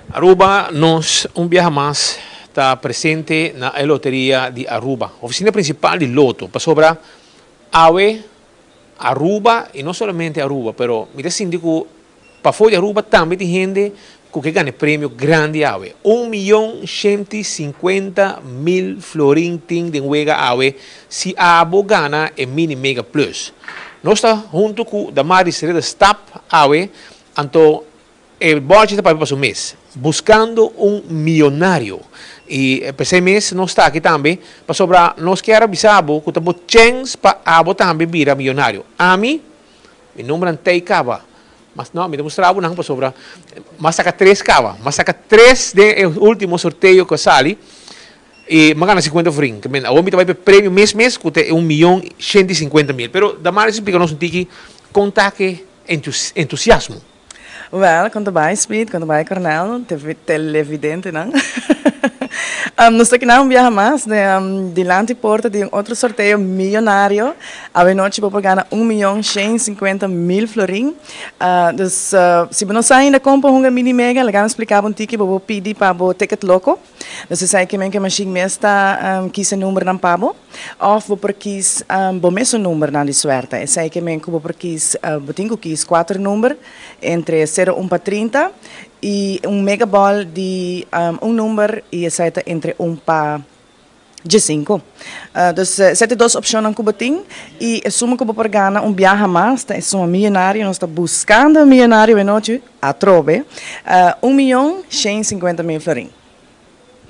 Aruba, nos un biaha mas ta presente na e Loteria di Aruba, oficina principal di Lotto, pasobra awe Aruba, y no solamente Aruba, pero mi ta sinti cu pafo di Aruba tambe tin hende cu ke gana e premio grandi awe. 1.150.000 florin tin den wega awe si abo gana e Mini Mega Plus. Nos ta hunto cu Damaris Ridderstap awe, anto e borchi ta papia pa su mes, buscando un miyonario. Y p'esey mes nos ta aki tambe, pasobra nos kier a bisa bo cu ta bo chens pa abo tambe bira miyonario. Ami, mi numbernan t'ey caba, mas no, mi ta mustra bo nan pasobra m'a saca tres caba, m'a saca tres den e ultimo sorteo cu a sali y m'a gana 50 florin. Ke men, awor mi ta bay p'e premio mes mes cu ta e 1.150.000. Pero Damaris splica nos un tiki con ta ke entusiasmo. Wel, con ta bay Speed, con ta bay Cornel, televidentenan. Nos ta akinan un biaha mas den dilanti porta di un otro sorteo miyonario. Awe nochi bo por gana 1.150.000 florin. Dus si bo no sa ainda con pa hunga Mini Mega, laga mi splica bo un tiki, bo por pidi pa bo ticket loco. Dus esaki ke men ke machine mes ta kies e numbernan pa bo. Of bo por kies bo mesun numbernan di suerte. Esei ke men ku bo por kies, bo tin ku kies kuater number entre sero un pa 30 i un mega bòl di un number i esei ta entre un pa 15. Dus esei ta e dos opshonnan ku bo tin i e suma ku bo por gana un biaha mas ta e suma miyonario. Nos ta buskando e miyonario e nochi atrobe, 1.150.000 florin.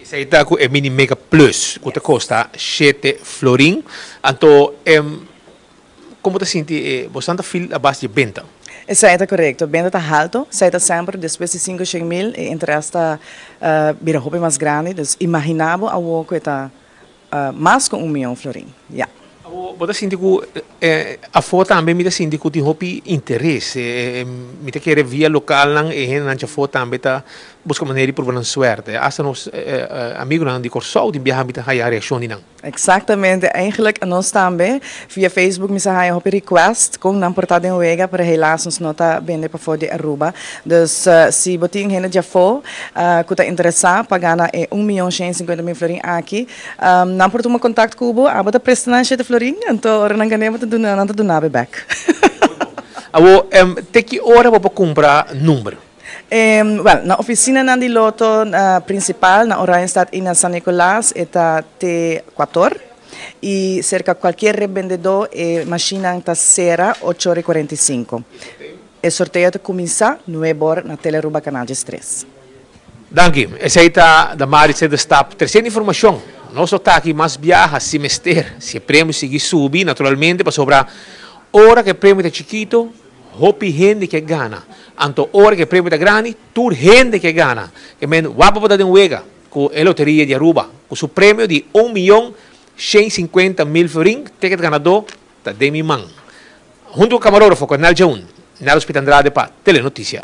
Esei ta ku e Mini Mega Plus ku ta kosta 7 florin. Anto kon bo ta sinti e bo santa fil a base di benta? Esei ta korekto, benta ta halto, esei ta semper despues di 500.000 e interes ta bira hopi mas grandi, dus imagina bo awor ku e ta mas ku 1 miyon florin, ya. Awor bo ta sinti ku afó tambe mi ta sinti ku tin hopi interes, mi ta kere via lokalnan e hendenan djafó tambe ta buska manera di proba nan suerte, asta nos amigunan di Kòrsou tin biaha mi ta haya reakshon di nan. Exactamente, eigenlijk nos tambe via Facebook mi sa haya hopi request con nan por ta den wega, pero helaas nos no ta bende pafó di Aruba. Dus si bo tin hende djafó cu ta interesa pa gana e 1.150.000 florin aki, nan por tuma contact cu bo, abo ta presta nan 7 florin, anto ora nan gane bo ta duna, nan ta duna bo bek. Awor, te ki ora bo por cumpra number? Wel, na oficinanan di Lotto principal na Oranjestad y na San Nicolas e ta te cuator y cerca cualkier rebendedor e machinenan ta cera 8:45. E sorteo ta cuminsa 9 or na Telearuba Canal 13. Danki. Esey ta Damaris de Stap. Tercer informacion. Nos lo ta aki mas biaha si mester, si e premio sigui subi naturalmente pasobra ora cu e premio ta chikito, hopi hende ke gana. Anto ora cu e premio ta grandi, tur hende ke gana. Ke men wak pa ta den wega cu e loteria di Aruba cu su premio di 1.150.000 florin, ticket ganador ta den mi man. Hunto cu camarógrafo Cornel Jaun, Nelson Piet Andrade pa Telenoticia.